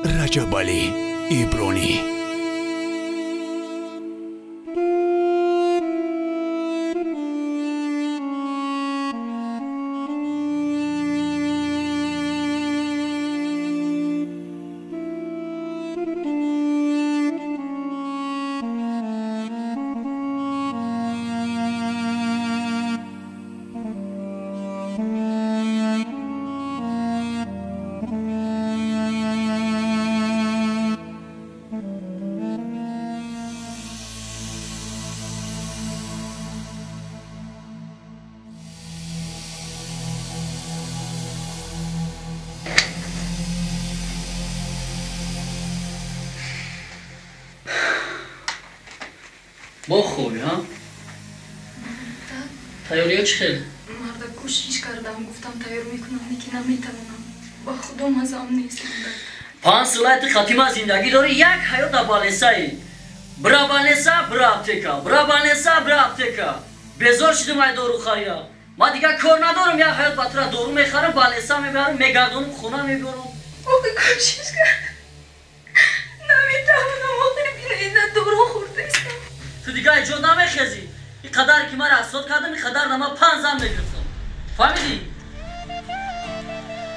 Раҷабалӣ Ибронӣ. Бо хубӣ, ҳа? Тайёриё чӣ хел? Марда кӯшиш кардам, гуфтам тайёр мекунам, лекин наметавонам. Ба худо мазам нест. 5 солаи ту хатима зиндагӣ дорӣ, як ҳаёт дар балнесаи. Бира балнеса, бира аптека, бира балнеса, бира аптека. Безор шудум ай дорухария. Ман дигар кор надорам, як ҳаёт ба тура дору мехарам, балнеса мебарам, мегардонам, хона мебарам. Охи, кӯшиш кардам. Наметавонам, охири бинаида дору хӯрдаистам. Ту дигар эҷод намехезӣ. Ин қадар ки мара асод кардам, ин қадар нама панҷ зан мегирифтам. Фаҳмидӣ?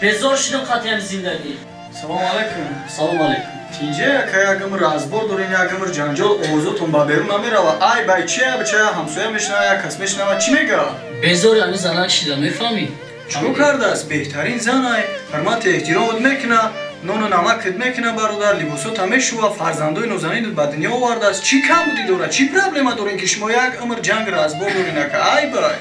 Безор шудам хати ҳами зиндагӣ. Салому алайкум. Салому алайкум. Тинҷа яка, як умр разбор дорем, як умр ҷанҷол, овозотон ба берун намерава. Ай бай чия бичая, ҳамсоя мешунава, як кас мешунава, чӣ мега? Безори ҳами занак шидам, мефаҳмӣ? Чико кардааст? Беҳтарин занай, ҳурмати эҳтиромат мекуна, нону намакат мекуна, бародар, либосота мешува, фарзандои нозанинат ба дунё овардааст. Чӣ камбудӣ дорад? Чӣ проблема дорем, ки шумо як умр ҷанг разбор дорин, ака? Ай бай.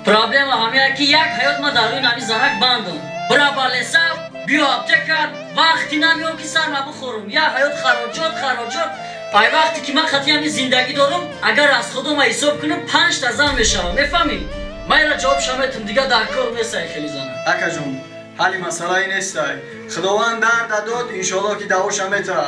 Проблема ҳамея, ки як ҳаёт ма дар рӯи ҳами занак бандам. Бира балнеса, биё аптека, вақти намеём, ки сарма бихӯрам. Як ҳаёт хароҷот, хароҷот. Ай вақте ки ман хати ҳами зиндагӣ дорам, агар аз худо ма ҳисоб кунам, панҷта зан мешавам, мефаҳмӣ? Ман ира ҷавоб шаметам, дигар дар кор нестай хеле зана. Акаҷон, ҳалли масъалаи нестай. Худованд дарда дод, иншоалло ки давоша мета.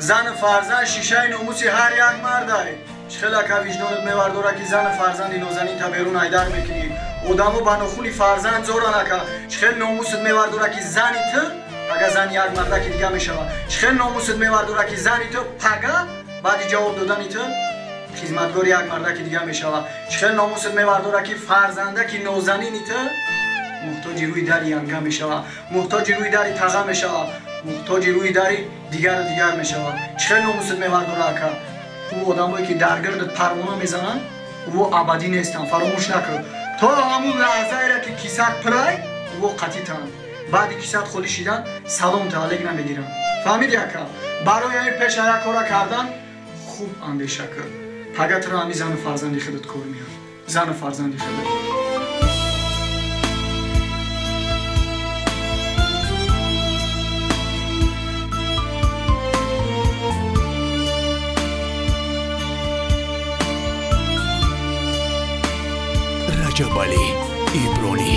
Зану фарзанд шишаи номуси ҳар як мардай. Чӣ хел, ака, виҷдонат мевардора, ки зану фарзанди нозанинта берун айдар мекунӣ? Одамо ба нохуни фарзанд зоран, ака. Чӣ хел номусат мевардора, ки зани ту пага зани як мардаки дига мешавад? Чӣ хел номусат мевардора, ки зани ту пага баъди ҷавоб додани ту хизматгори як мардаки дига мешавад? Чӣ хел номусат мевардора, ки фарзандаки нозанини ту муҳтоҷи рӯи дари янга мешавад, муҳтоҷи рӯи дари таға мешавад, муҳтоҷи рӯи дари дигару дигар мешавад? Чӣ хел номусат мевардора, ака? Ӯ одамое, ки дар гирдат парвона мезананд, ӯ абадӣ нестанд, фаромӯш накун. То ҳамун лаҳзаеро, ки кисат пирай, ӯ қатитанд. Баъди кисат холӣ шидан, салом тааллиқ намегиранд. Фаҳмиди, ака? Барои ҳамин пеша як кора кардан хуб андеша кун. Пага туро ҳами зану фарзанди худат кор меяд, зану фарзанди худат. Раҷабалӣ Ибронӣ.